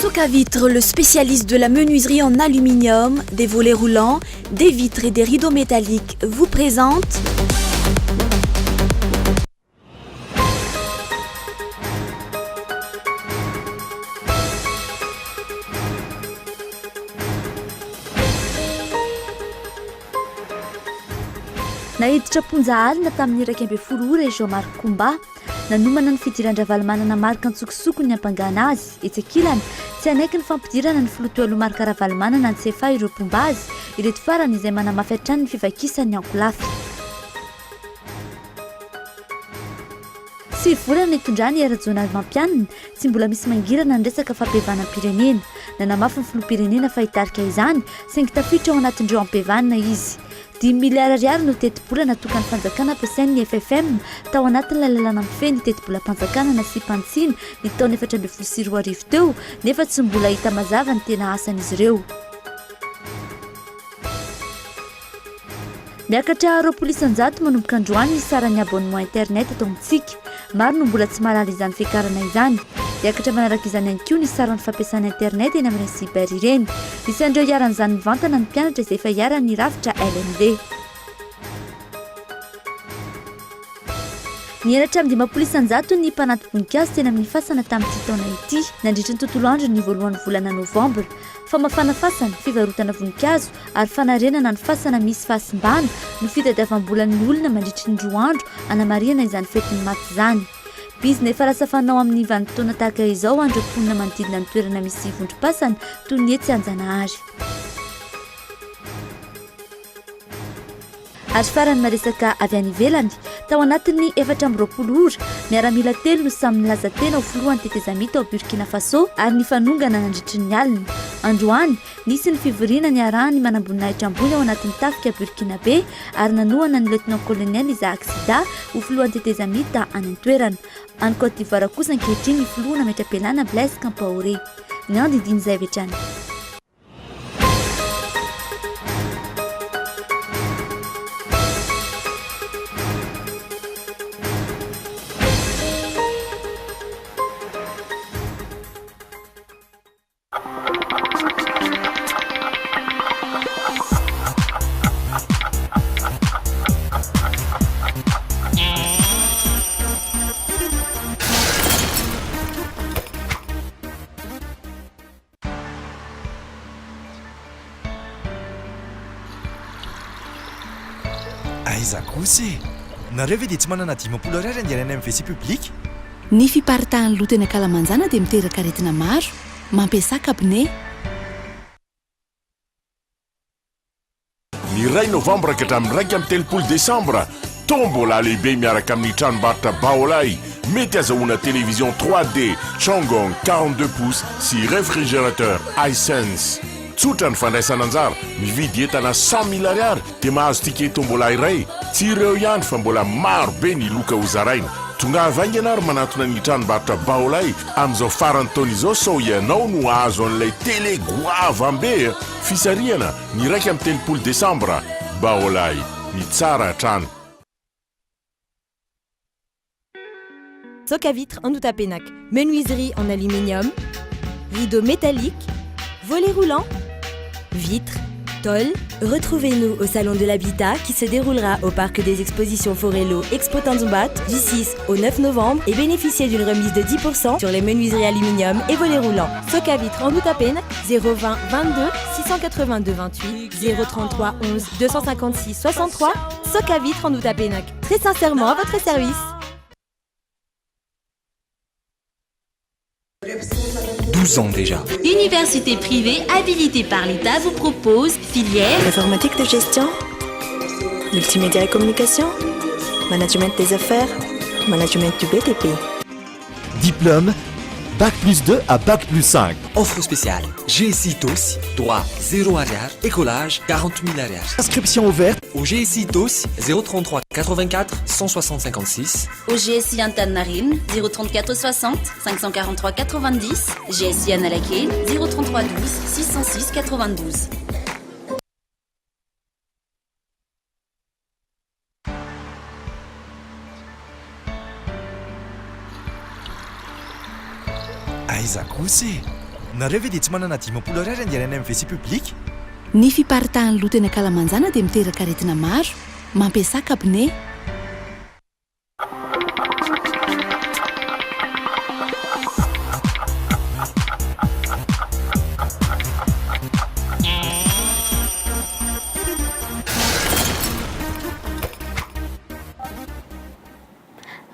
Socavitre, le spécialiste de la menuiserie en aluminium, des volets roulants, des vitres et des rideaux métalliques, vous présente Naiditra am-ponja alina tamin'ny 11 ora i Jean Marc Koumba. Nanomana ny fidiran-dRavalomanana Marc an-tsokosoko ny niampangana azy. Etsy ankilany, tsy hanaiky ny fampidirana ny filoha teo aloha Marc Ravalomanana ny Sefa ireo mpomba azy, ireto farany izay manamafy hatrany ny fivakisan'ny ankolafy. Sivy volana nitondrany i Rajaonarimampianina, tsy mbola misy mangirana ny resaka fampihavanam-pirenena. Nanamafy ny filoham-pirenena fa hitarika izany, saingy tafiditra ao anatin'ireo ampihavanina izy. Dimy miliara ariary no tetibola natokan'ny fanjakana ampiasain'ny FFM tao anatin'ilay lalàna mifehy ny tetibolam-panjakana nasiam-panitsiana ny taona 2014 teo, nefa tsy mbola hita mazava ny tena asan'izy ireo. Miakatra 20% manomboka androany ny saran'ny abonnement internet eto amintsika. Maro no mbola tsy mahalala izany fiakarana izany. Hiakatra manaraka izany ihany koa ny saran'ny fampiasana internet eny amin'ireny cyber ireny. Isan'ireo iharan'izany mivantana ny mpianatra izay efa iharan'ny rafitra LMD. Nihena hatramin'ny 50% ny mpanaty-voninkazo teny amin'ny fasana tamin'ity taona ity, nandritra ny tontolo andron'ny voalohan'ny volana novambra. Famafana fasana, fivarotana voninkazo ary fanarenana ny fasana misy fahasimbana no fitadiavam-bolan'ny olona mandritry ny roa andro hanamarihana izany fetin'ny maty izany. Bizina efa lasa fanao amin'ny vanim-potoana tahaka izao ho an'ireo mponina manodidina ny toerana misy vondrom-pasana toy ny etsy Anjanahary. Ary farany maresaka avy any ivelany, tao anatin'ny 24 ora, miaramila telo no samy nilaza tena ho filohan'ny tetezamita ao Burkina Faso ary nifanongana nandritry ny alina. Androany, nisy ny fivoriana niarahan'ny manamboninahitra ambony ao anatin'ny tafika Burkinabe ary nanohana ny Lieutenant-Colonel Isaac Zida ho filohan'ny tetezamita any an-toerana. Any Côte d'Ivoire kosa ankehitriny ny filoha nametra-pialana Blaise Compaoré. Ny andindinin'izay avy hatrany. Aiza kosa e! Nareo ve dia tsy manana 50 ariary andehanana any amin'ny WC public? Ny fiparitahan'ny loto eny ankalamanjana dia miteraka aretina maro. Mampiasà cabinet. Ny iray novambra ka hatramin'ny 31 desambra, tombola lehibe miaraka amin'ny tranombarotra Baolai, mety azahoana télévision 3D Changong 42 pouces sy réfrigérateur Hisense. Tsotra ny fandraisana anjara, mividy entana 100 mille ariary dia mahazo ticket tombola iray. Tsy ireo ihany fa mbola maro be ny loka hozaraina. Tongava haingana ary manantona ny tranombarotra Baolai amin'izao faran'ny taona izao sao ianao no hahazo an'ilay télé goavam-be. Fisarihana Ny 31 desambra, Baolai, ny tsara hatrany. Socavitre Andohatapenaka, menuiserie en aluminium, rideaux métalliques, volets roulants, vitres, tôles. Retrouvez-nous au Salon de l'Habitat qui se déroulera au Parc des Expositions Forello Expo Tanjombato du 6 au 9 novembre et bénéficiez d'une remise de 10% sur les menuiseries aluminium et volets roulants. Socavitre Andohatapenaka, 020 22 682 28 033 11 256 63. Socavitre Andohatapenaka, très sincèrement à votre service. 12 ans déjà. Université privée habilitée par l'État vous propose filière Informatique de gestion, multimédia et communication, management des affaires, management du BTP. Diplôme, Bac plus 2 à Bac plus 5. Offre spéciale GSI Itaosy, droit 0 ariary, écolage 40 000 ariary. Inscription ouverte au GSI Itaosy 033 84 160 56. Au GSI Antaninarenina 034 60 543 90, GSI Analakely 033 12 606 92. Aiza kosa e! Nareo ve dia tsy manana 50 ariary andehanana any amin'ny WC public? Ny fiparitahan'ny loto eny ankalamanjana dia miteraka aretina maro. Mampiasà cabinet.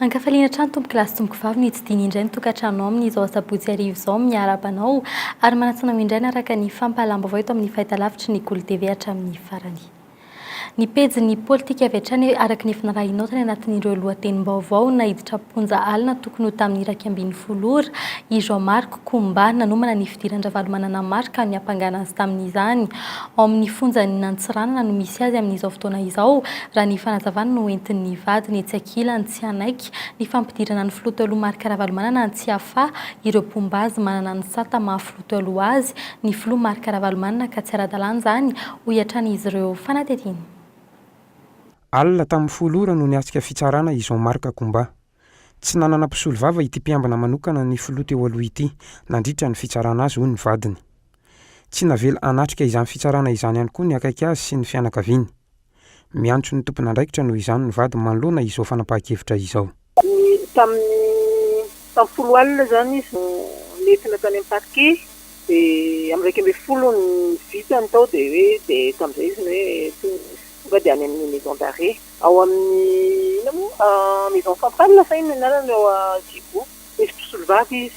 Ankafaliana hatrany tompoko lahy sy tompoko vavy no hitsidihina indray ny tokantrano amin'izao asabotsy hariva izao miarahaba anao ary manasa anao indray hanaraka ny fampahalam-baovao eto amin'ny fahitalavitry ny Kolo TV hatramin'ny farany. Ny pejin'ny politika avy hatrany araka ny efa narahinao tany anatin'ireo lohatenim-baovao naiditra am-ponja alina tokony ho tamin'ny 11 ora i Jean Marc Koumba nanomana ny fidiran-dRavalomanana Marc niampangana azy tamin'izany. Ao amin'ny fonjan'ny Antsiranana no misy azy amin'izao fotoana izao raha ny fanazavana no entin'ny vadiny etsy ankilany tsy hanaiky ny fampidirana ny filoha teo aloha Marc Ravalomanana any Tsiafahy ireo mpomba azy manana ny sata maha filoha teo aloha azy ny filoha Marc Ravalomanana ka tsy ara-dalàna izany, hoy hatrany izy ireo. Fanadihadiana. Alina tamin'ny folo ora no niatrika fitsarana i Jean Marc Koumba. Tsy nanana mpisolovava ity mpiambina manokana ny filoha teo aloha ity nandritra ny fitsarana azy, hoy ny vadiny. Tsy navela hanatrika izany fitsarana izany ihany koa ny akaiky azy sy ny fianakaviany. Miantso ny tompon'andraikitra noho izany ny vady manoloana izao fanapahan-kevitra izao. Ny tamin'ny tamin'ny folo alina izany izy no nentina tany amin'ny parquet dia amin'ny 11 no vita ny tao dia hoe dia tamin'izay izy no hoe tonga dia any amin'ny maison d'arrêt ao amin'ny inona moa maison centrale sa inona ny anarany ao Diego. Misy mpisolovava izy,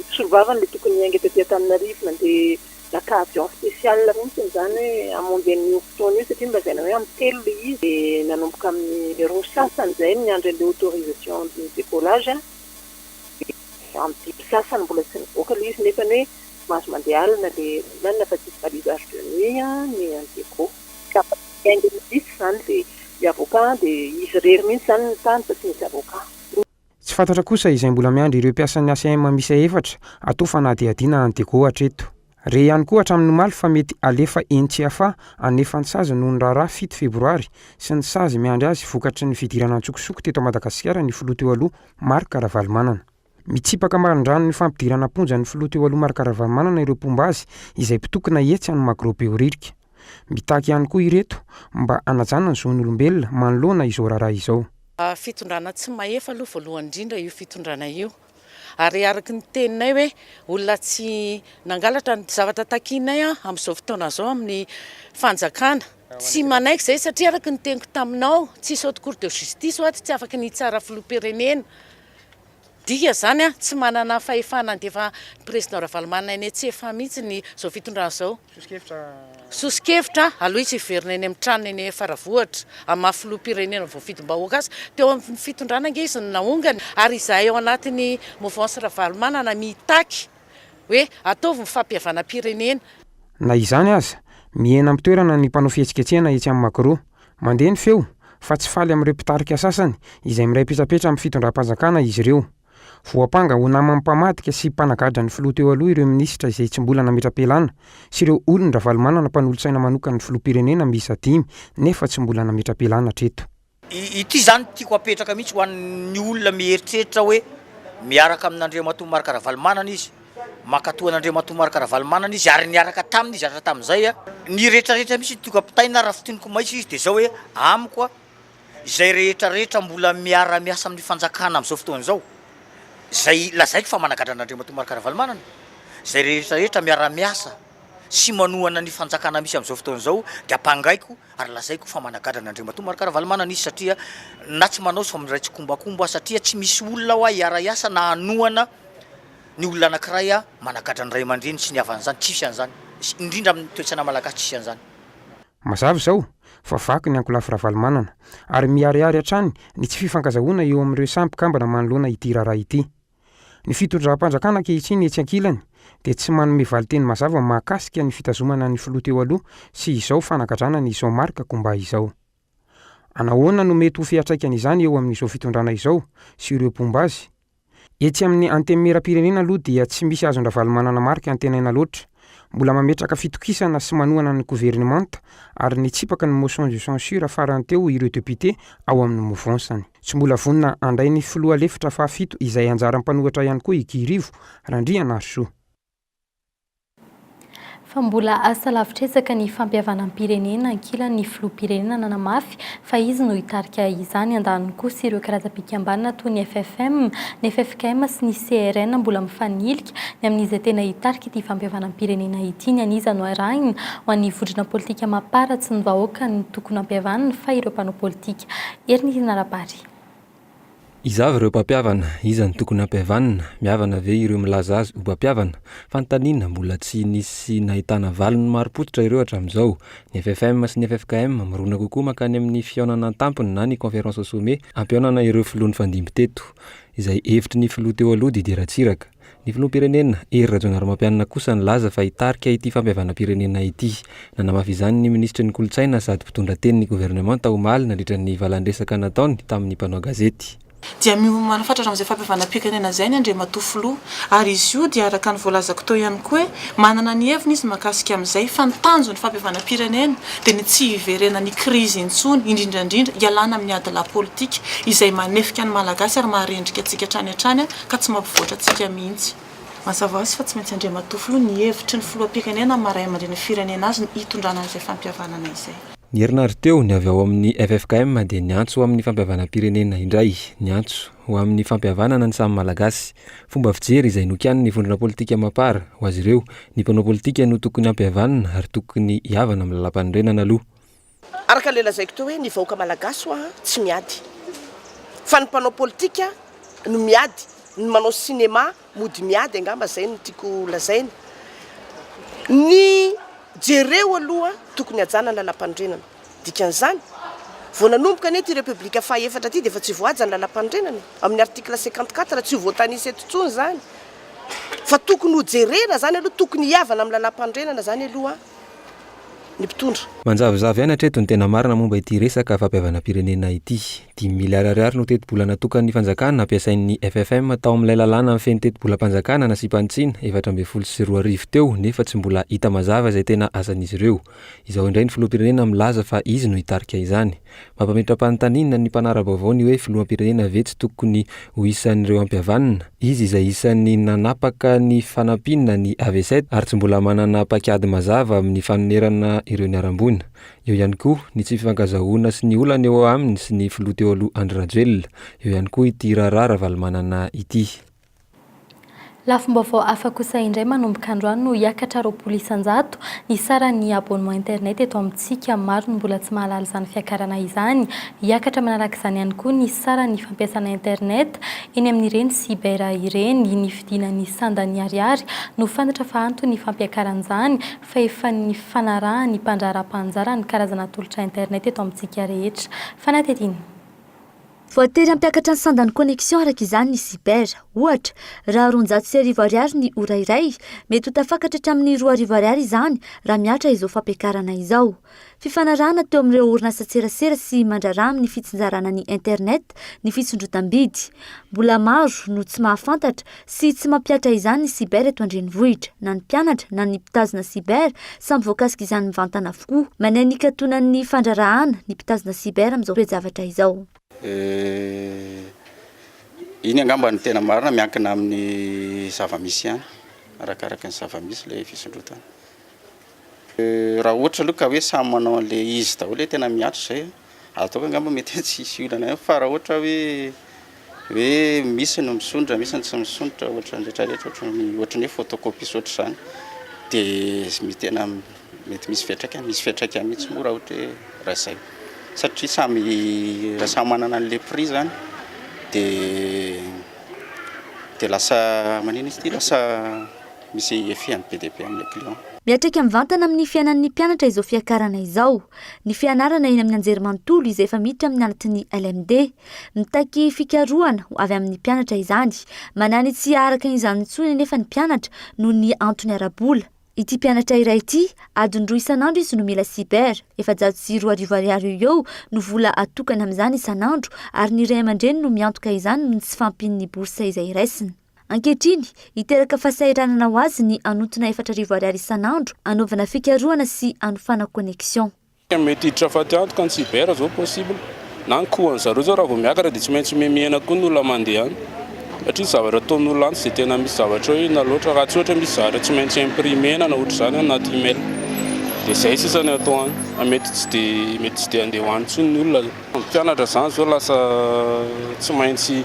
mpisolovavany ilay tokony hiainga taty Antananarivo nandeha Naka avion spécial mihitsy izany hoe hamonjy an'io fotoana io satria nolazaina hoe amin'ny telo ilay izy dia nanomboka amin'ny roa sasany izay no niandry an'ilay autorisation de décollage dia amin'ny dimy sasany mbola tsy nivoaka ilay izy nefa ny hoe mahazo mandeha alina ilay olona fa tsisy balisage de nuit ny any Diego. Ka niainga mihitsy izany ilay avocat dia izy irery mihitsy izany no tany fa tsy nisy avocat. Tsy fantatra kosa izay mbola miandry ireo mpiasan'ny ACM miisa efatra atao fanadihadiana any Diego hatreto. Re ihany koa hatramin'ny omaly fa mety halefa eny Tsiafahy hanefa ny sazy noho ny raharaha fito febroary sy ny sazy miandry azy vokatry ny fidirana an-tsokosoko teto Madagasikara ny filoha teo aloha Marc Ravalomanana. Mitsipaka marindrano ny fampidirana am-ponja ny filoha teo aloha Marc Ravalomanana ireo mpomba azy izay mpitokona etsy any Magro Behoririka. Mitaky ihany koa ireto mba hanajana ny zon'olombelona manoloana izao raharaha izao. Fitondrana tsy mahefa aloha voalohany indrindra io fitondrana io ary araka ny teninay hoe olona tsy nangalatra ny zavatra takianay amin'izao fotoana izao amin'ny fanjakana. Tsy manaiky izay satria araka ny teniko taminao tsisy haute cour de justice ho'a tsy afaka ny hitsara filoham-pirenena. Dika izany an, tsy manana fahefana handefa ny président Ravalomanana eny Antsefa mihitsy ny izao fitondrana izao. Soso-kevitra, aloha izy hiverina eny amin'ny tranony eny Faravohitra, amin'ny maha filoham-pirenena voafidim-bahoaka azy. Teo amin'ny fitondrana ange izy no naongany, ary izahay ao anatin'ny mouvance Ravalomanana mitaky hoe ataovy ny fampihavanam-pirenena. Na izany aza, mihena am-pitoerana ny mpanao fihetsiketsehana etsy amin'ny Magro. Mandeha ny feo fa tsy faly amin'ireo mpitarika sasany izay miray petsapetsa amin'ny fitondram-panjakana izy ireo. Voampanga ho naman'ny mpamadika sy mpanagadra ny filoha teo aloha ireo minisitra izay tsy mbola nametra-pialana sy ireo olon-dRavalomanana mpanolotsaina manokan'ny filoham-pirenena miisa dimy nefa tsy mbola nametra-pialana hatreto. Ity izany tiako apetraka mihitsy ho an'ny olona mieritreritra hoe miaraka amin'Andriamatoa Marc Ravalomanana izy, mankatoa an'Andriamatoa Marc Ravalomanana izy ary niaraka taminy izy hatramin'izay. Ny rehetrarehetra mihitsy no tiako ampitaina raha fintiniko mahitsy izy dia izao hoe amiko izay rehetrarehetra mbola miara-miasa amin'ny fanjakana amin'izao fotoana izao, izay lazaiko fa managadra an'Andriamatoa Marc Ravalomanana, izay rehetrarehetra miara-miasa sy manohana ny fanjakana misy amin'izao fotoana izao dia ampangaiko ary lazaiko fa managadra an'Andriamatoa Marc Ravalomanana izy satria na tsy manao fa miray tsikombakomba satria tsy misy olona hoa hiara-hiasa na hanohana ny olona anankiray managadra ny ray aman-dreny sy ny havany izany, tsisy an'izany, indrindra amin'ny toe-tsaina malagasy tsisy an'izany. Mazava izao fa vaky ny ankolafy Ravalomanana ary miharihary hatrany ny tsy fifankazahoana eo amin'ireo samy mpikambana manoloana ity raharaha ity. Ny fitondram-panjakana ankehitriny etsy ankilany dia tsy manome valinteny mazava mahakasika ny fitazomana ny filoha teo aloha sy izao fanagadrana an'i Jean Marc Koumba izao. Anahoana no mety ho fiantraikan'izany eo amin'izao fitondrana izao sy ireo mpomba azy? Etsy amin'ny Antenimierampirenena aloha dia tsy misy azon-dRavalomanana Marc antenaina loatra. Mbola mametraka fitokisana sy manohana ny governemanta ary nitsipaka ny motion de censure farany teo ireo député ao amin'ny mouvance-ny. Tsy mbola vonona handray ny filoha lefitra fahafito izay anjaran'ny mpanohitra ihany koa i Guy Rivo Randrianarisoa. Fa mbola asa lavitr'ezaka ny fampihavanam-pirenena, ankilany ny filoham-pirenena nanamafy fa izy no hitarika izany, andaniny kosa ireo karazam-pikambanana toy ny ffm, ny ffkm sy ny crn mbola mifanilika ny amin'izay tena hitarika ity fampihavanam-pirenena ity. Ny an'iza no arahina? Ho an'ny vondrona politika Mapar, tsy ny vahoaka no tokony hampihavanina fa ireo mpanao politika. Herinirina Rabary. Iza avy ireo mpampihavana? Iza no tokony hampihavanina? Mihavana ve ireo milaza azy ho mpampihavana? Fanontaniana mbola tsy nisy nahitana valiny marim-pototra ireo hatramin'izao. Ny ffm sy ny ffkm mirona kokoa mankany amin'ny fihaonana an-tampony na ny conférence au sommet hampihaonana ireo filoha nifandimby teto, izay hevitry ny filoha teo aloha Didier Ratsiraka. Ny filoham-pirenena, Hery Rajaonarimampianina kosa nilaza fa hitarika ity fampihavanam-pirenena ity. Nanamafy izany ny minisitry ny Kolontsaina sady mpitondra tenin'ny governemanta omaly nandritra ny valandresaka nataony tamin'ny mpanao gazety. Dia miomana fatratra amin'izay fampihavanam-pirenena izay ny Andriamatoa Filoha. Ary izy io dia araka ny voalazako teo ihany koa hoe manana ny heviny izy mahakasika amin'izay fa ny tanjon'ny fampihavanam-pirenena dia ny tsy hiverenan'ny krizy intsony, indrindra indrindra hialana amin'ny adilahy politika izay manefika ny Malagasy ary maharendrika antsika hatrany hatrany ka tsy mampivoatra antsika mihitsy. Mazava ho azy fa tsy maintsy Andriamatoa Filoha ny hevitry ny Filoham-pirenena amin'ny maha Raiamandrenin'ny firenena azy no hitondrana an'izay fampihavanana izay. Ny herinandro teo, ny avy ao amin'ny ffkm dia niantso ho amin'ny fampihavanam-pirenena indray. Niantso ho amin'ny fampihavanana ny samy Malagasy. Fomba fijery izay nokianin'ny vondrona politika Mapar. Ho azy ireo, ny mpanao politika no tokony hampihavanina ary tokony hihavana amin'ny lalàmpanorenana aloha. Araka ilay lazaiko teo hoe ny vahoaka malagasy hoa tsy miady fa ny mpanao politika no miady, ny manao cinéma mody miady angamba zay no tiako lazaina. Ny jereo aloha tokony hajana ny lalampanorenana, dikan'izany vao nanomboka anie ity repoblika faha efatra ity dia efa tsy voahaja ny lalampanorenana e, amin'ny article 54 tsy ho voatanisa eto intsony izany fa tokony ho jerena zany aloha, tokony hihavana amin'ny lalampanorenana zany aloha. ny mpitondra. Manjavozavo ihany hatreto ny tena marina momba ity resaka fampihavanam-pirenena ity. Dimy miliara ariary no tetibola natokan'ny fanjakana nampiasain'ny ffm tao amin'ilay lalàna mifehy ny tetibolam-panjakana nasiam-panitsiana 2014 teo nefa tsy mbola hita mazava izay tena asan'izy ireo. Izao indray ny filoham-pirenena milaza fa izy no hitarika izany. Mampametra-panontaniana ny mpanara-baovao ny hoe filoham-pirenena ve tsy tokony ho isan'ireo ampihavanina? Izy izay isan'ny nanapaka ny fanampiana ny AV7 ary tsy mbola manana paikady mazava amin'ny fanonerana ireo niharam-boina. Eo ihany koa ny tsy fifankazahoana sy ny olana eo aminy sy ny filoha teo aloha Andry Rajoelina. Eo ihany koa ity raharaha Ravalomanana ity. Lafim-baovao hafa kosa indray manomboka androany no hiakatra 20% ny saran'ny abonnement internet eto amintsika. Maro no mbola tsy mahalala izany fiakarana izany. Hiakatra manaraka izany ihany koa ny saran'ny fampiasana internet eny amin'ireny cyber ireny. Ny fidinan'ny sandan'ny ariary no fantatra fa anton'ny fampiakarana izany fa efa nifanarahan'ny mpandraharaha mpanjara ny karazana tolotra internet eto amintsika rehetra. Fanadihadiana. Voatery hampiakatra ny sandan'ny connexion araka izany ny cyber. Ohatra, raha 1200 ariary ny ora iray, mety ho tafakatra hatramin'ny 2000 ariary izany raha mihatra izao fampiakarana izao. Fifanarahana teo amin'ireo orinasan-tserasera sy mandraharaha amin'ny fitsinjarana ny internet ny fisondrotam-bidy. Mbola maro no tsy mahafantatra sy tsy mampihatra izany ny cyber eto an-drenivohitra. Na ny mpianatra na ny mpitazona cyber, samy voakasik'izany mivantana avokoa. Maneho ny hikatonan'ny fandraharahana ny mpitazona cyber amin'izao toe-javatra izao. Eh, iny angamba no tena marina, miankina amin'ny zava-misy ihany, arakaraka ny zava-misy ilay fisondrotana. Raha ohatra aloha ka hoe samy manao an'ilay izy daholo hoe tena mihatra izay, ataoko angamba mety hoe tsy hisy olana ihany fa raha ohatra hoe hoe misy ny misondrotra misy ny tsy misondrotra ohatran'ny rehetra rehetra ohatran'ny ohatran'ny hoe photocopie sy ohatr'izany dia mety tena mety misy fiantraikany, misy fiantraikany mihitsy moa raha ohatra hoe raha izay satria samy raha samy manana an'ilay prix izany dia dia lasa manino izy ity lasa Misy effet-ny be dia be amin'ilay client. Miantraika mivantana amin'ny fiainan'ny mpianatra izao fiakarana izao. Ny fianarana eny amin'ny anjerimanontolo izay efa miditra amin'ny anatin'ny LMD. Mitaky fikarohana avy amin'ny mpianatra izany. Manahy ny tsy haharaka izany intsony anefa ny mpianatra noho ny antony ara-bola. Ity mpianatra iray ity, adiny roa isan'andro izy no mila cyber. 2400 ariary eo ho eo no vola atokana amin'izany isan'andro ary ny ray aman-dreny no miantoka izany noho ny tsy fahampian'ny bourse izay raisina. Ankehitriny, hiteraka fahasahiranana ho azy ny hanontona 4000 ariary isan'andro hanaovana fikarohana sy hanofana connexion. Mety hiditra fatiantoka ny cyber zao possible, na ny coût an'zareo zao raha vao miakatra dia tsy maintsy mihena koa ny olona mandeha any. Satria ny zavatra ataon'olona any tsy dia tena misy zavatra hoe inona loatra raha tsy ohatra misy zavatra tsy maintsy imprimer-na na ohatr'izany any anaty email. Dia izay sisa ny atao any. Fa mety tsy dia mety tsy dia handeha ho any intsony ny olona. Ny mpianatra izany izao lasa tsy maintsy,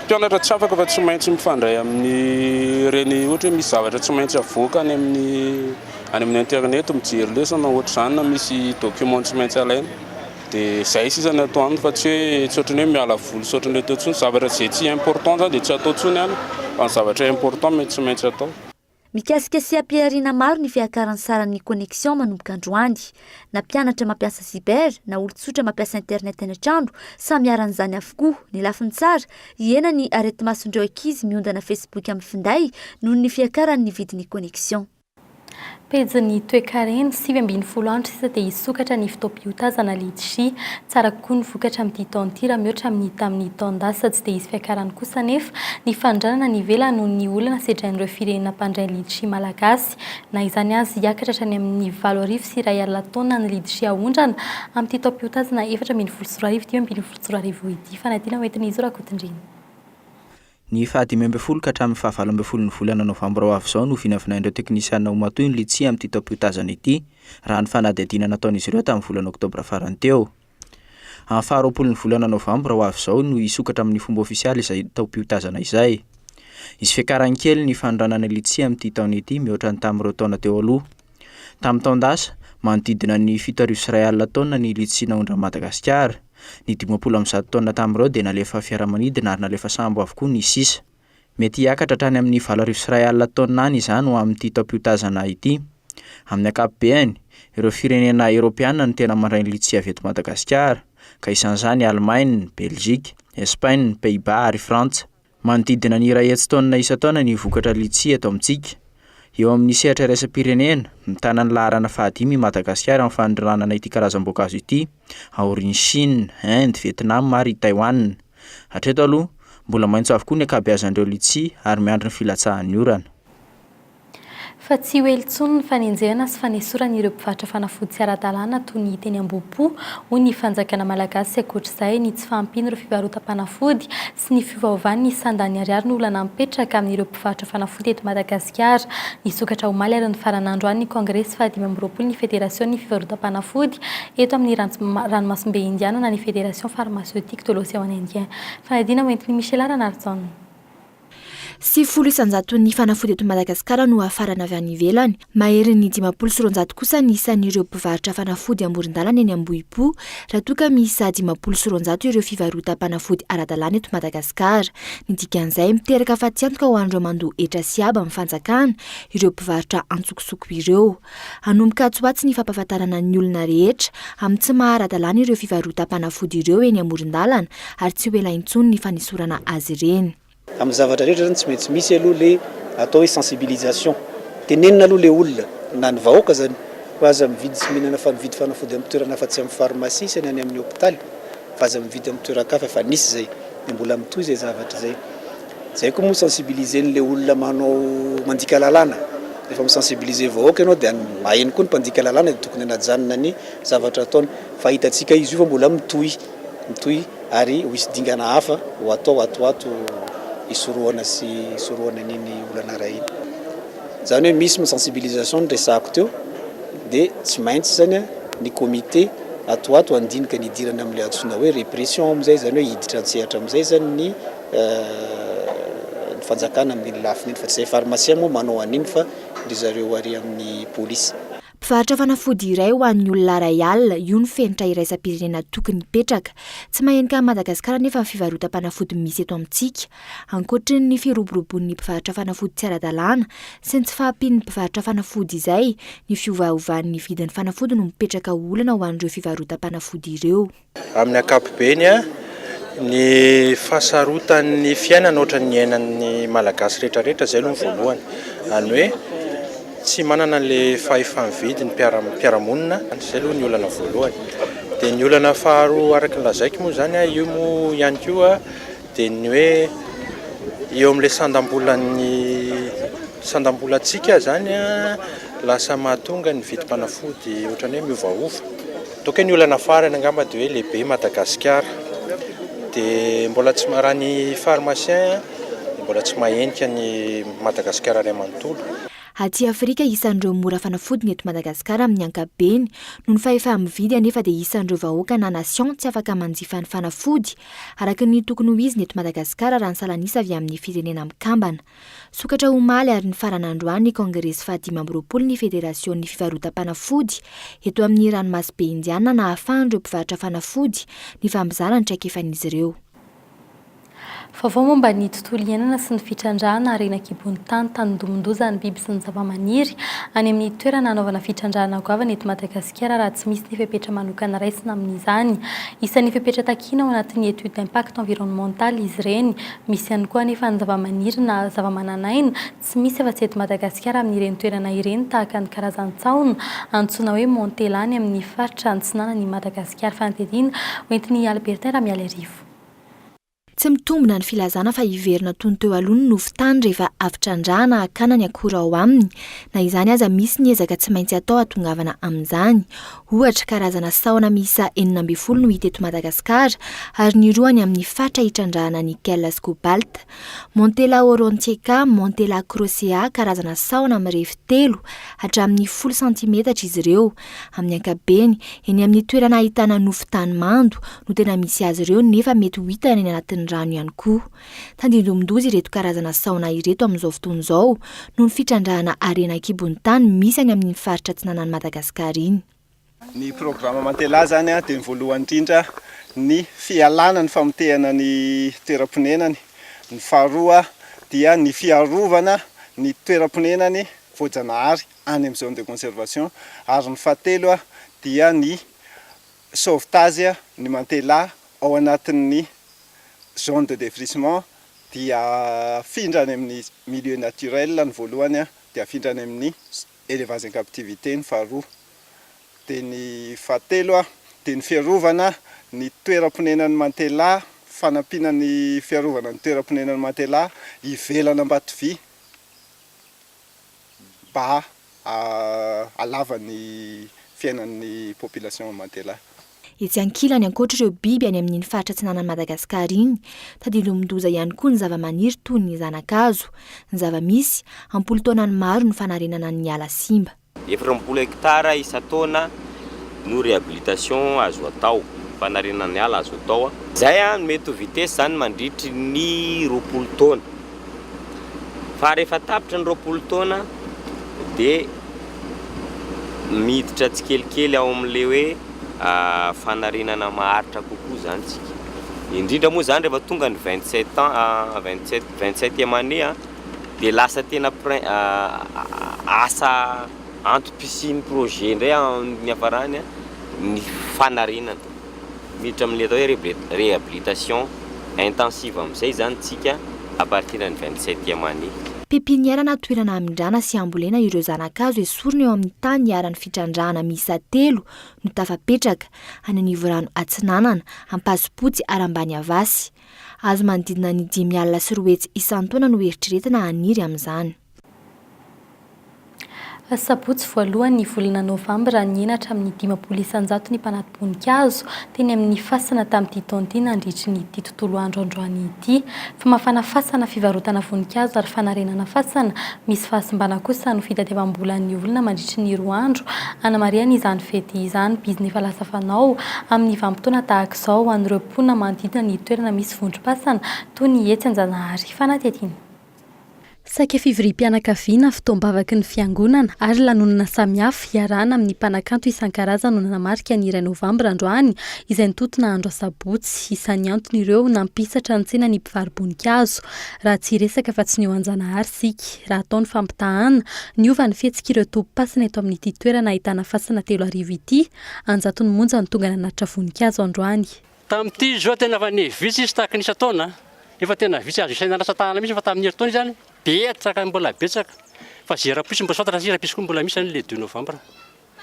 mpianatra tsy afaka fa tsy maintsy mifandray amin'ireny ohatra hoe misy zavatra tsy maintsy avoaka any amin'ny any amin'ny internet mijery lesona ohatr'izany na misy document tsy maintsy alaina. Dia izay sisa ny atao any fa tsy hoe tsy ohatran'ny hoe miala voly sy ohatran'ny atao intsony, zavatra izay tsy important zany dia tsy atao intsony any fa ny zavatra important mety tsy maintsy atao. Mikasika seha-pihariana maro ny fiakaran'ny saran'ny connexion manomboka androany. Na mpianatra mampiasa cyber na olon-tsotra mampiasa internet any an-trano, samy iharan'izany avokoa. Ny lafiny tsara, hihena ny areti-mason'ireo ankizy miondana Facebook amin'ny finday noho ny fiakaran'ny vidin'ny connexion. Pejin'ny toekarena, 19 andro sisa dia hisokatra ny fotoam-piotazana litchi. Tsara kokoa ny vokatra amin'ity taona ity raha mihoatra amin'ny tamin'ny taon-dasa. Tsy dia hisy fiakarany kosa anefa ny fanondranana any ivelany noho ny olana sedrain'ireo firenena mpandray litchi malagasy. Na izany aza, hiakatra hatrany amin'ny 2001 taonina ny litchi ahondrana amin'ity taom-piotazana 2014 2015 ity. Fanadinana hoentin'i Zo Rakotondriana. Ny faha 15 ka hatramin'ny faha 18 ny volana novambra ho avy izao no vinavinain'ireo teknisianina ho matoy ny litchi amin'ity taom-piotazana ity, raha ny fanadihadiana nataon'izy ireo tamin'ny volana oktobra farany teo. Amin'ny faha 20 ny volana novambra ho avy izao no hisokatra amin'ny fomba ofisialy izay taom-piotazana izay. Hisy fiakarany kely ny fanondranana litchi amin'ity taona ity mihoatra ny tamin'ireo taona teo aloha. Tamin'ny taon-dasa, manodidina ny 1170 taonina ny litchi naondran'i Madagasikara. Ny 150 taonina tamin'ireo dia nalefa fiaramanidina ary nalefa sambo avokoa ny sisa. Mety hiakatra hatrany amin'ny 1081 taonina any izany ho amin'ity taom-piotazana ity. Amin'ny ankapobeny, ireo firenena eoropeanina no tena mandray ny litchi avy eto Madagasikara, ka isan'izany i Alemaina, Belzika, Espaina, Pays-Bas ary Frantsa. Manodidina ny 100 taonina isan-taona ny vokatra litchi eto amintsika. Eo amin'ny sehatra iraisam-pirenena, mitana ny laharana fahadimy i Madagasikara amin'ny fanondranana ity karazam-boankazo ity, aorian'i Chine, Inde, Vietnam ary i Taïwan. Hatreto aloha, mbola maitso avokoa ny ankabeazan'ireo litchi ary miandry ny filatsahan'ny orana. Fa tsy ho ela intsony ny fanenjehana sy fanesorana ireo mpivarotra fanafody tsy ara-dalàna toy ny teny Ambohipo, hoy ny fanjakana malagasy sy ankoatr'izay ny tsy fahampian'ireo fivarotam-panafody sy ny fiovaovan'ny sandan'ny ariary no olana mipetraka amin'ireo mpivarotra fanafody eto Madagasikara. Nisokatra omaly ary nifarana androany ny kongresy faha 25 ny federasion'ny fivarotam-panafody eto amin'ny ranomasimbe Indiana na ny Fédération Pharmaceutique de l'Océan Indien. Fanadihadiana hoentin'i Michela Ranarijaona. 90 isan-jaton'ny fanafody eto Madagasikara no hafarana avy any ivelany. Maherin'ny 250 kosa ny isan'ireo mpivarotra fanafody amoron-dalana eny Ambohipo, raha toa ka miisa 250 ireo fivarotam-panafody ara-dalàna eto Madagasikara. Ny dikan'izay, miteraka fatiantoka ho an'ireo mandoa hetra sy haba amin'ny fanjakana ireo mpivarotra antsokosoko ireo. Hanomboka atsy ho atsy ny fampahafantarana ny olona rehetra amin'ny tsy maha ara-dalàna ireo fivarotam-panafody ireo eny amoron-dalana ary tsy ho ela intsony ny fanesorana azy ireny. Amin'ny zavatra rehetra zany tsy maintsy misy aloha le atao hoe sensibilisation. Tenenina aloha le olona na ny vahoaka zany hoe aza mividy sy mihinana fa mividy fanafody amin'ny toerana hafa tsy amin'ny pharmacie sy ny any amin'ny hopitaly fa aza mividy amin'ny toeran-kafa efa nisy zay dia mbola mitohy zay zavatra zay. Zay koa moa sensibiliser-n'le olona manao mandika lalàna. Rehefa mi-sensibiliser vahoaka ianao dia maheno koa ny mpandika lalàna dia tokony hanajanona ny zavatra ataony. Fa hitantsika izy io fa mbola mitohy mitohy. Ary ho hisy dingana hafa ho atao ato ho ato hisorohana sy hisorohana an'iny olana iray iny. Izany hoe misy ny sensibilisation noresahako teo dia tsy maintsy izany ny comité ato ho ato handinika ny hidirana amin'ilay antsoina hoe répression amin'izay, izany hoe hiditra an-tsehatra amin'izay izany ny ny fanjakana amin'iny lafiny iny fa tsy izay pharmacien moa manao an'iny fa ry zareo ary amin'ny polisy. Mpivarotra fanafody iray ho an'ny olona 1000, io no fenitra iraisam-pirenena tokony hipetraka. Tsy mahenika an'i Madagasikara anefa ny fivarotam-panafody misy eto amintsika. Ankoatry ny firoboroboan'ny mpivarotra fanafody tsy ara-dalàna sy ny tsy fahampian'ny mpivarotra fanafody izay, ny fiovaovan'ny vidin'ny fanafody no mipetraka ho olana ho an'ireo fivarotam-panafody ireo. Amin'ny ankapobeny, ny fahasarotan'ny fiainana ohatran'ny iainan'ny Malagasy rehetrarehetra, izay aloha ny voalohany. Izany hoe tsy manana an'ilay fahefa-mividy ny mpiara-monina, izay aloha ny olana voalohany. Dia ny olana faharoa araka ny lazaiko moa izany, io moa ihany koa dia ny hoe eo amin'ilay sandam-bolan'ny sandam-bolantsika izany lasa mahatonga ny vidim-panafody ohatran'ny hoe miovaova. Ataoko hoe ny olana farany angamba dia hoe lehibe Madagasikara. Dia mbola tsy raha ny pharmacien. dia mbola tsy mahenika ny Madagasikara iray manontolo. Aty Afrika, isan'ireo mora fanafody ny eto Madagasikara amin'ny ankapobeny. Noho ny fahefa-mividy anefa dia isan'ireo vahoaka na nation tsy afaka manjifa ny fanafody araka ny tokony ho izy ny eto Madagasikara raha ny salan'isa avy amin'ny Firenena Mikambana. Sokatra omaly ary nifarana androany ny kaongresy faha-25 ny Federasion'ny fivarotam-panafody eto amin'ny ranomasimbe Indiana nahafahan'ireo mpivarotra fanafody nifampizara ny traikefan'izy ireo. Vaovao momba ny tontolo iainana sy ny fitrandrahana harena an-kibon'ny tany Tandindomin-doza ny biby sy ny zavamaniry any amin'ny toerana hanaovana fitrandrahana goavana eto Madagasikara raha tsy misy ny fepetra manokana raisina amin'izany. Isan'ny fepetra takiana ao anatin'ny étude d'impact environnemental izy ireny. Misy ihany koa anefa ny zavamaniry na zavamananaina tsy misy afa-tsy eto Madagasikara amin'ireny toerana ireny tahaka ny karazan-tsahona antsoina hoe Montela any amin'ny faritra antsinanan'i Madagasikara. Fanadihadiana hoentin'i Albertin Ramialiarivo. Tsy mitombina ny filazana fa hiverina toy ny teo aloha ny nofon-tany rehefa avy trandrahana hakana ny akora ao aminy. Na izany aza misy ny ezaka tsy maintsy atao hahatongavana amin'izany. Ohatra, karazana sahona miisa 16 no hita eto Madagasikara ary ny roa any amin'ny faritra hitrandrahana nickel sy cobalt. Montella aurantiaca, Montella crocea, karazana sahona mirefy telo hatramin'ny folo santimetatra izy ireo. Amin'ny ankapobeny, eny amin'ny toerana ahitana nofon-tany mando no tena misy azy ireo nefa mety ho hita any anatin'ny rano ihany koa. Tandindomin-doza ireto karazana sahona ireto amin'izao fotoana izao noho ny fitrandrahana harena an-kibon'ny tany misy any amin'iny faritra atsinanan'i Madagasikara iny. Ny programa Mantela izany dia ny voalohany indrindra ny fialana ny famotehana ny toeram-ponenany, ny faharoa dia ny fiarovana ny toeram-ponenany voajanahary any amin'ny zone de conservation ary ny fahatelo dia ny sauvetage ny Mantela ao anatin'ny zone de défrichement dia afindra any amin'ny milieu naturel ny voalohany dia afindra any amin'ny élevage en captivité ny faharoa dia ny fahatelo dia ny fiarovana ny toeram-ponenan'ny Mantela fanampiana ny fiarovana ny toeram-ponenan'ny Mantela ivelan'Ambatovy mba hahalava ny fiainan'ny population Mantela. Etsy ankilany, ankoatra ireo biby any amin'iny faritra atsinanan'i Madagasikara iny, tandindomin-doza ihany koa ny zavamaniry toy ny zana-kazo. Ny zava-misy, am-polo taonany maro ny fanarenana ny ala simba. 24 hectares isan-taona no réhabilitation azo atao, fanarenana ny ala azo atao. Izay no mety ho vitesse izany mandritry ny 20 taona. Fa rehefa tapitra ny 20 taona dia miditra tsikelikely ao amin'ilay hoe fanarenana maharitra kokoa izany tsika. Indrindra moa izany rehefa tonga ny 27 ans, 27, 27e année dia lasa tena asa antom-pisian'ny projet indray amin'ny niafarany ny fanarenana. Miditra amin'ilay atao hoe réhabilitation intensive amin'izay izany tsika à partir ny 27e année. Pépinière na toerana hamindrana sy hambolena ireo zana-kazo esorina eo amin'ny tany iharan'ny fitrandrahana miisa telo no tafapetraka, any Anivorano Atsinanana, Ampasimpotsy ary Ambaniavasy. Hazo manodidina ny 250 isan-taona no eritreretina haniry amin'izany. Sabotsy voalohany ny volana novambra, nihena hatramin'ny 50% ny mpanati-boninkazo teny amin'ny fasana tamin'ity taona ity nandritry ny ity tontolo andro androany ity. Famafana fasana, fivarotana voninkazo ary fanarenana fasana misy fahasimbana kosa no fitadiavam-bolan'ny olona mandritry ny roa andro hanamarihana izany fety izany. Bizina efa lasa fanao amin'ny vanim-potoana tahaka izao ho an'ireo mponina manodidina ny toerana misy vondrom-pasana toy ny etsy Anjanahary. Fanadihadiana. Saika fivoriam-pianakaviana, fotoam-bavaky ny fiangonana ary lanonana samihafa iarahana amin'ny mpanakanto isan-karazany no nanamarika ny iray novambra androany izay nitontona andro asabotsy. Isan'ny antony ireo nampisatra ny tsena ny mpivaro-boninkazo. Raha tsy hiresaka fa tsy ny eo Anjanahary isika. Raha atao ny fampitahana, niova ny fihetsik'ireo tompom-pasana eto amin'ity toerana ahitana fasana 3000 ity. An-jatony monja no tonga nanatitra voninkazo androany. Tamin'ity izao tena efa niha-vitsy izy tahaka ny isan-taona, efa tena vitsy azo isaina rantsan-tanana mihitsy fa tamin'ny herintaona izy izany betsaka mbola betsaka fa ze rahampitso mbola tsy fantatra satria rahampitso koa mbola misy izany le deux novembre.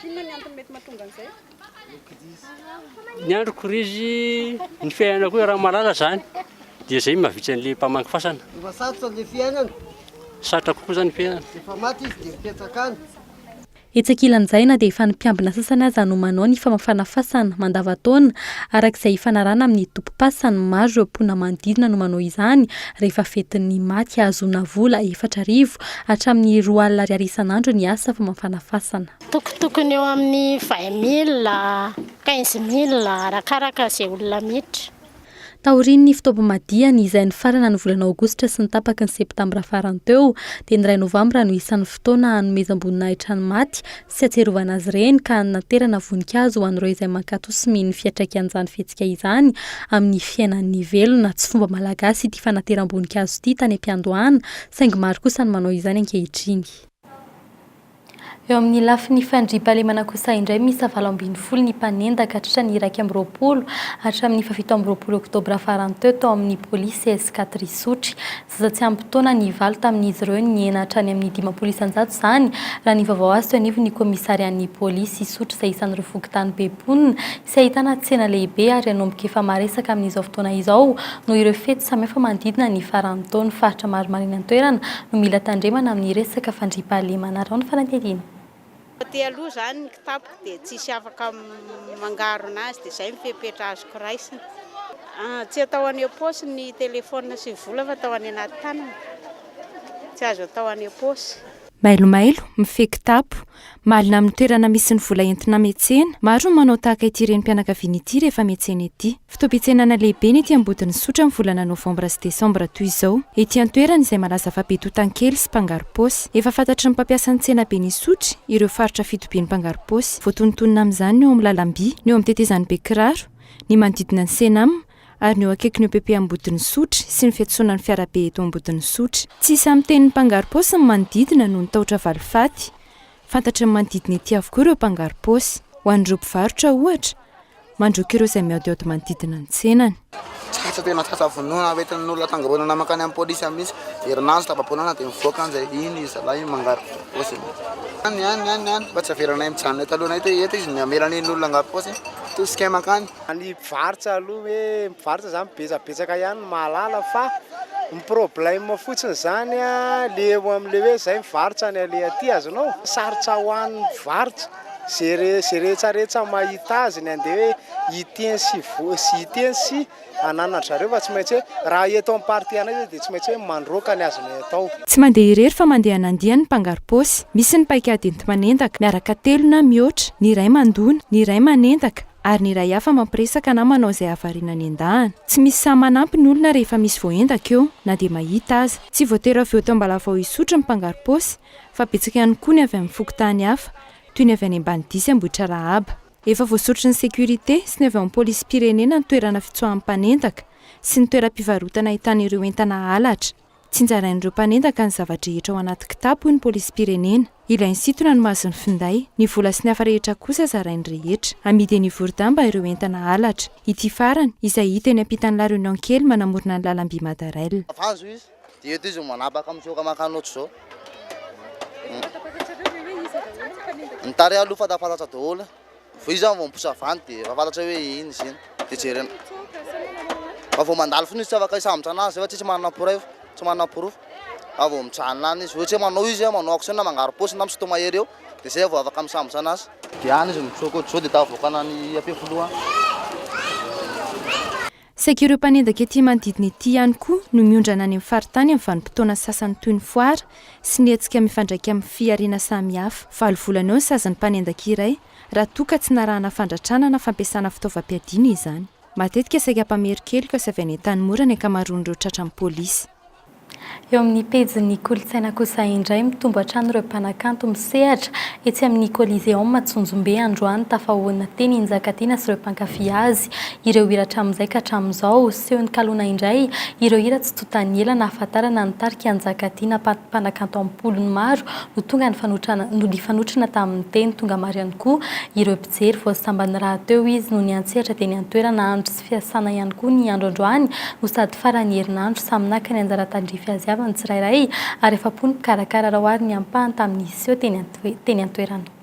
Inona ny antony mety mahatonga an'izay? Ny andro krizy, ny fiainana koa raha malala izany dia izay no mahavitsy an'le mpamangy fasana. Efa sarotra le fiainana. Sarotra kokoa izany ny fiainana. Efa maty izy dia mipetraka any. Etsy ankilan'izay, na dia efa ny mpiambina sasany aza no manao ny famafana fasana mandavantaona, araka izay ifanarahana amin'ny tompom-pasana, maro ireo mponina manodidina no manao izany rehefa fetin'ny maty hahazoana vola 4000 hatramin'ny 20 ariary isan'andro ny asa famafana fasana. Tokotokony eo amin'ny 20 mille, 15 mille, arakaraka izay olona miditra. Taorian'ny fotoam-pamadihana izay nifarana ny volana aogositra sy ny tapaky ny septambra farany teo, dia ny iray novambra no isan'ny fotoana hanomezam-boninahitra ny maty sy hatsiarovana azy ireny ka hanaterana voninkazo ho an'ireo izay mankatò sy mino ny fiantraikan'izany fihetsika izany amin'ny fiainan'ny velona. Tsy fomba malagasy ity fanateram-boninkazo ity tany am-piandohana, saingy maro kosa ny manao izany ankehitriny. Eo amin'ny lafiny fandriampahalemana kosa indray, miisa 18 ny mpanendaka tratra ny 21 hatramin'ny faha 27 oktobra farany teo tao amin'ny polisy S4 Isotry. Zaza tsy ampy taona ny valo tamin'izy ireo, nihena hatrany amin'ny 50% izany raha ny vaovao azo teo anivon'ny kaomisarian'ny polisy Isotry izay isan'ireo fokontany be mponina sy ahitana tsena lehibe ary hanomboka efa maresaka amin'izao fotoana izao noho ireo fety samihafa manodidina ny faran'ny taona. Faritra maromaro eny an-toerana no mila tandremana amin'ny resaka fandriampahalemana. Araho ny fanadihadiana. Aty aloha izany ny kitapoko dia tsisy afaka mangarona azy dia izay ny fepetra azoko raisina. Tsy atao any am-paosy ny telephone sy ny vola fa atao any anaty tanana. Tsy azo atao any am-paosy. Mailomailo, mifehy kitapo, malina amin'ny toerana misy ny vola entina miantsena. Maro no manao tahaka ity renim-pianakaviana ity rehefa miantsena ety. Fotoam-pitsenana lehibe ny ety Ambodin'Isotry amin'ny volana novambra sy desambra toy izao. Ety an-toerana izay malaza fa be totankely sy mpangaro-paosy. Efa fantatry ny mpampiasa ny tsenaben'Isotry ireo faritra fitobian'ny mpangaro-paosy. Voatonontonona amin'izany ny eo amin'ny lalam-by, ny eo amin'ny tetezan'i Bekiraro, ny manodidina ny Cenam, ary ny eo akaikin'ny EPP Ambodin'Isotry sy ny fiantsonan'ny fiarabe eto Ambodin'Isotry. Tsy sahy miteny ny mpangaro-paosy ny manodidina noho ny tahotra valifaty. Fantatry ny manodidina ety avokoa ireo mpangaro-paosy. Ho an'ireo mpivarotra, ohatra, mandroaka ireo izay mihaodihaody manodidina ny tsenany. Tratra tena tratra vonoina hoentin'ny olona tangoronana mankany amin'ny polisy any mihitsy. Herinandro tapa-bolana dia mivoaka any izay. Iny izy zalahy iny mangaro-paosy iny. Any any any any fa tsy avelanay mijanona eto alohanay eto eto izy mamela an'iny olona hangaro-paosy. Tosika mankany. Ny mpivarotra aloha hoe mpivarotra zany betsabetsaka ihany no mahalala fa ny problème fotsiny zany le eo amle hoe zay mivarotra ny aleha aty azonao? Sarotra ho an'ny mpivarotra ze re ze rehetrarehetra mahita azy ny andeha hoe hiteny sy vo sy hiteny sy ananan-dry zareo fa tsy maintsy hoe raha eto amin'ny partie anay zay dia tsy maintsy hoe mandroaka ny azonay atao. Tsy mandeha irery fa mandeha an'andiany ny mpangaro-paosy. Misy ny paikady enti-manendaka, miaraka telo na mihoatra, ny iray mandona, ny iray manendaka, ary ny iray hafa mampiresaka na manao izay hahavariana ny endahana. Tsy misy sahy manampy ny olona rehefa misy voaendaka eo, na dia mahita aza. Tsy voatery avy eto Ambalavao Isotry ny mpangaro-paosy, fa betsaka ihany koa ny avy amin'ny fokontany hafa, toy ny avy any Ambanidia sy Ambohitrarahaba. Efa voasotry ny sécurité sy ny avy ao amin'ny polisim-pirenena ny toerana fitsoahan'ny mpanendaka sy ny toeram-pivarotana ahitana ireo entana halatra. Tsinjarain'ireo mpanendaka ny zava-drehetra ao anaty kitapo hoy ny polisim-pirenena. Ilay nisintona no mahazo ny finday. Ny vola sy ny hafa rehetra kosa zarain'ny rehetra. Amidy eny Ivorodamba ireo entana halatra. Ity farany, izay hita eny ampitan'ny La Réunion kely manamorona ny lalam-by Madarel. Avanzo izy dia eto izy manapaka mitsoaka mankany ohatr'izao. Ny tarehy aloha fantafantatra daholo. Vao izy zany vao mipoitra avy any dia efa fantatra hoe iny izy iny. Dia jerena. Fa vao mandalo foana izy tsy afaka hisambotra anazy fa tsisy manana preuve, tsy manana porofo. Fa vao mijanona any izy. Ohatry hoe manao izy, manao action na mangaro-paosy na misinto-mahery eo dia zay vao afaka misambotra anazy. Dia any izy mitsoaka ohatr'izao dia tafavoakana any Ampefiloha any. Saika ireo mpanendaka ety manodidina ety ihany koa no miondrana any amin'ny faritany amin'ny vanim-potoana sasany toy ny foara sy ny hetsika mifandraika amin'ny fihariana samihafa. Valo volana eo ny sazin'ny mpanendaka iray raha toa ka tsy narahana fandratrana na fampiasana fitaovam-piadiana izany. Matetika saika mpamerin-keloka sy avy any Antanimora ny ankamaroan'ireo tratran'ny polisy. Eo amin'ny pejin'ny kolontsaina kosa indray, mitombo hatrany ireo mpanakanto misehatra etsy amin'ny Coliseum Antsonjombe androany. Tafahoana teny i Njakatiana sy ireo mpankafy azy. Ireo hira hatramin'izay ka hatramin'izao. Seho nikaloana indray ireo hira tsy tontan'ny ela nahafantarana ny tarika Njakatiana. Mpanakanto am-polony maro no tonga nifanotrona tamin'ny teny. Tonga maro ihany koa ireo mpijery. Vao sambany rahateo izy no niantsehatra teny an-toerana. Andro tsy fiasana ihany koa ny andro androany no sady faran'ny herinandro. Samy naka ny anjara tandrify azy avy ny tsirairay ary afa-po ny mpikarakara raha ohary ny ampahany tamin'ny seho teny an-toerana.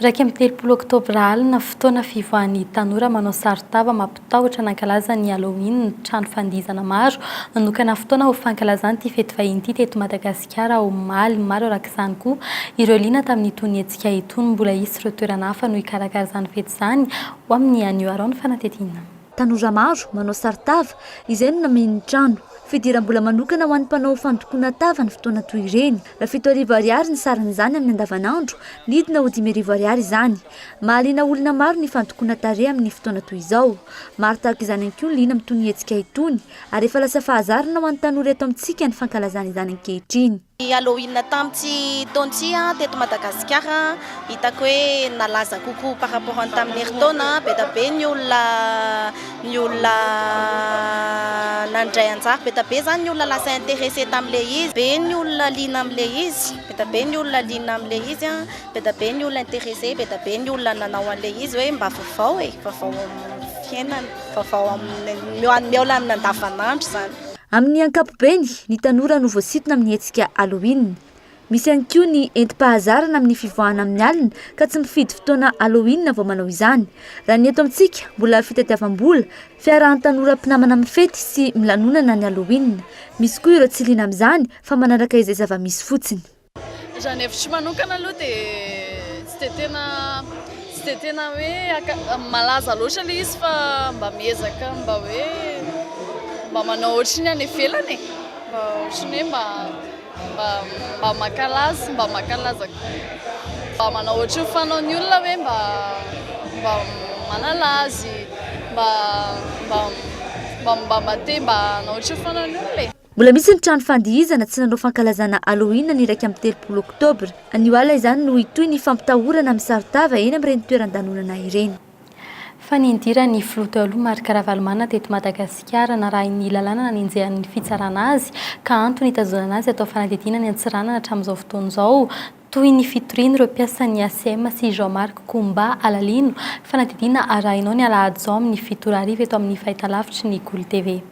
31 oktobra alina, fotoana fivoahan'ny tanora manao saron-tava mampitahotra nankalaza ny Halloween ny trano fandihizana maro. Nanokana fotoana ho fankalazana ity fety vahiny ity teto Madagasikara omaly. Maro araka izany koa ireo liana tamin'itony hetsika itony. Mbola hisy ireo toerana hafa no hikarakara izany fety izany ho amin'ny anio. Araho ny fanadihadiana. Tanora maro manao saron-tava izay no nameno ny trano. Fidiram-bola manokana ho an'ny mpanao fandokoana tava ny fotoana toy ireny. Raha 7000 ariary ny saran'izany amin'ny andavanandro, nidina ho 5000 ariary izany. Mahaliana olona maro ny fandokoana tarehy amin'ny fotoana toy izao. Maro tahaka izany ihany koa ny liana amin'itony hetsika itony ary efa lasa fahazarana ho an'ny tanora eto amintsika ny fankalazana izany ankehitriny. Ny Halloween tamin'ity taona ity teto Madagasikara hitako hoe nalaza kokoa par rapport ny tamin'ny herintaona, be dia be ny olona ny olona nandray anjara, be dia be izany ny olona lasa intéressé tamin'ilay izy, be ny olona liana amin'ilay izy, be dia be ny olona liana amin'ilay izy, be dia be ny olona intéressé, be dia be ny olona nanao an'ilay izy hoe mba vaovao e, vaovao amin'ny fiainana, vaovao amin'ny mihaona amin'ny andavanandro izany. Amin'ny ankapobeny, ny tanora no voasintona amin'ny hetsika Halloween. Misy ihany koa ny entim-pahazarana amin'ny fivoahana amin'ny alina ka tsy mifidy fotoana Halloween vao manao izany. Raha ny eto amintsika, mbola fitadiavam-bola, fiarahan'ny tanora mpinamana mifety sy milanonana ny Halloween. Misy koa ireo tsy liana amin'izany fa manaraka izay zava-misy fotsiny. Raha ny hevitro manokana aloha dia tsy dia tena tsy dia tena hoe malaza loatra ilay izy fa mba miezaka mba hoe mba manao ohatry ny any ivelany e, mba ohatry ny hoe mba mba mba mankalaza mba mankalaza mba manao ohatry ny fanaon'ny olona hoe mba mba manala azy mba mba mba mba mba te mba hanao ohatry ny fanaon'ny olona e. Mbola misy ny trano fandihizana tsy nanao fankalazana Halloween ny 31 oktobra. Anio alina izany no hitohy ny fampitahorana amin'ny saron-tava eny amin'ireny toeran-danonana ireny. Fa ny nidiran'ny filoha teo aloha Marc Ravalomanana teto Madagasikara, narahin'ny lalàna nanenjehan'ny fitsarana azy, ka antony hitazonana azy atao fanadihadiana ny Antsiranana hatramin'izao fotoana izao, toy ny fitorian'ireo mpiasan'ny ACM sy Jean Marc Koumba Alalino, fanadihadiana arahinao ny alahady izao amin'ny 7 ora hariva eto amin'ny fahitalavitry ny Kolo TV.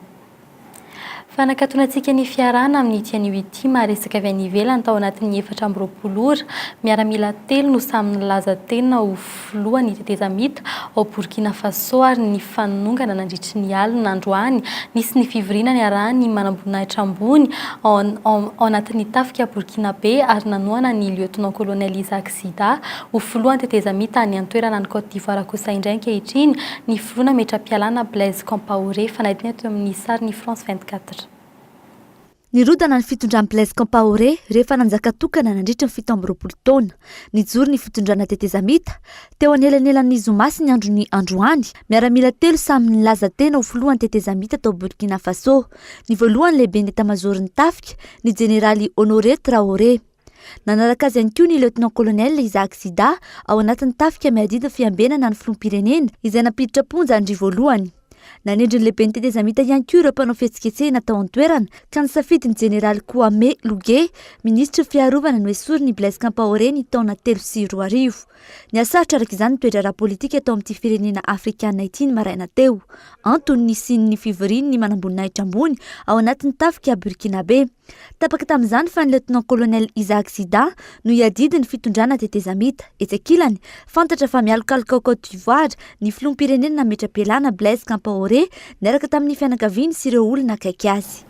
Fanakatonantsika ny fiarahana amin'ity anio ity maharesaka avy any ivelany tao anatin'ny 24 ora. Miaramila telo no samy nilaza tena ho filohan'ny tetezamita ao Burkina Faso ary nifanongana nandritry ny alina androany. Nisy ny fivoriana niarahan'ny manamboninahitra ambony ao anatin'ny tafika Burkinabe ary nanohana ny Lieutenant-Colonel Isaac Zida ho filohan'ny tetezamita any an-toerana any Côte d'Ivoire kosa indray ankehitriny ny filoha nametra-pialana Blaise Compaoré, fanaidina teo amin'ny sarin'ny France 24. Nirodana ny fitondran'i Blaise Compaoré rehefa nanjaka tokana nandritra ny 27 taona. Nijoro ny fitondrana tetezamita, teo anelanelan'ny zoma sy ny andron'ny androany, miaramila telo samy nilaza tena ho filohan'ny tetezamita tao Burkina Faso. Ny voalohany lehiben'ny etamazaoron'ny tafika, ny jeneraly Honoré Traoré. Nanaraka azy ihany koa ny Lieutenant-Colonel Isaac Zida ao anatin'ny tafika miadidy ny fiambenana ny filoham-pirenena izay nampiditra am-ponja an-dry voalohany. Nanendry ny lehiben'ny tetezamita ihany koa ireo mpanao fihetsiketsehana tao an-toerana ka nisafidy ny jeneraly Kouamé Lougué, minisitry ny fiarovana noesorin'i Blaise Compaoré ny taona 2003. Nihasarotra araka izany ny toe-draharaha politika tao amin'ity firenena afrikana ity ny maraina teo. Antony nisian'ny fivorian'ny manamboninahitra ambony ao anatin'ny tafika burkinabe. Tapaka tamin'izany fa ny Lieutenant-Colonel Isaac Zida no hiadidy ny fitondrana tetezamita. Etsy ankilany, fantatra fa mialokaloka ao Côte d'Ivoire ny filoham-pirenena nametra-pialana Blaise Compaoré niaraka tamin'ny fianakaviany sy ireo olona akaiky azy.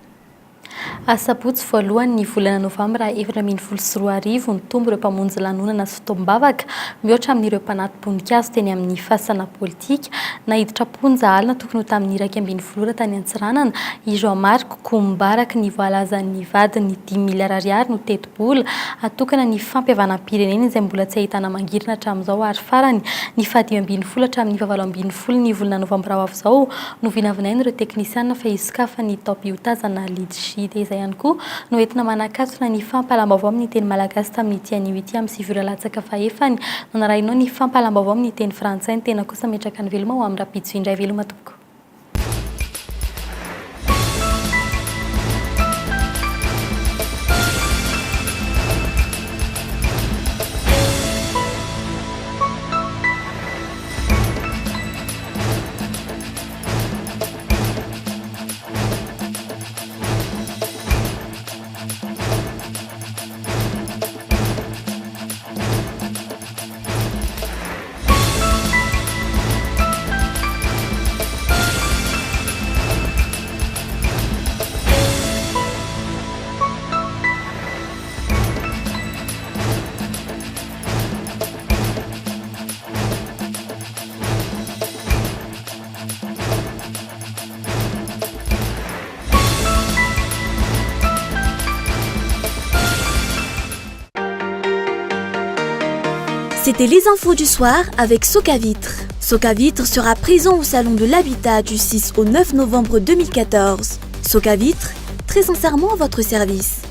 Asabotsy voalohany ny volana novambra 2014, nitombo ireo mpamonjy lanonana sy fotoam-bavaka mihoatra amin'ireo mpanato-boninkazo teny amin'ny fasana politika. Naiditra am-ponja alina tokony ho tamin'ny 11 ora tany Antsiranana i Jean Marc Koumba araka ny voalazan'ny vadiny. Dimy miliara ariary no tetibola atokana ny fampihavanam-pirenena izay mbola tsy ahitana mangirana hatramin'izao ary farany ny faha-15 hatramin'ny faha-18 ny volana novambra ho avy izao no vinavinain'ireo teknisianina fa hisokafan'ny taom-piotazana Litchi. Dia izay ihany koa no entina manakatona ny fampahalam-baovao amin'ny teny malagasy tamin'ity anio ity amin'ny 9 ora latsaka fahefany. No narahinao ny fampahalam-baovao amin'ny teny frantsay, ny tena kosa metraka ny veloma ho amin'ny rahampitso indray. Veloma tompoko. C'était les infos du soir avec Socavitre. Socavitre sera présent au Salon de l'Habitat du 6 au 9 novembre 2014. Socavitre, très sincèrement à votre service.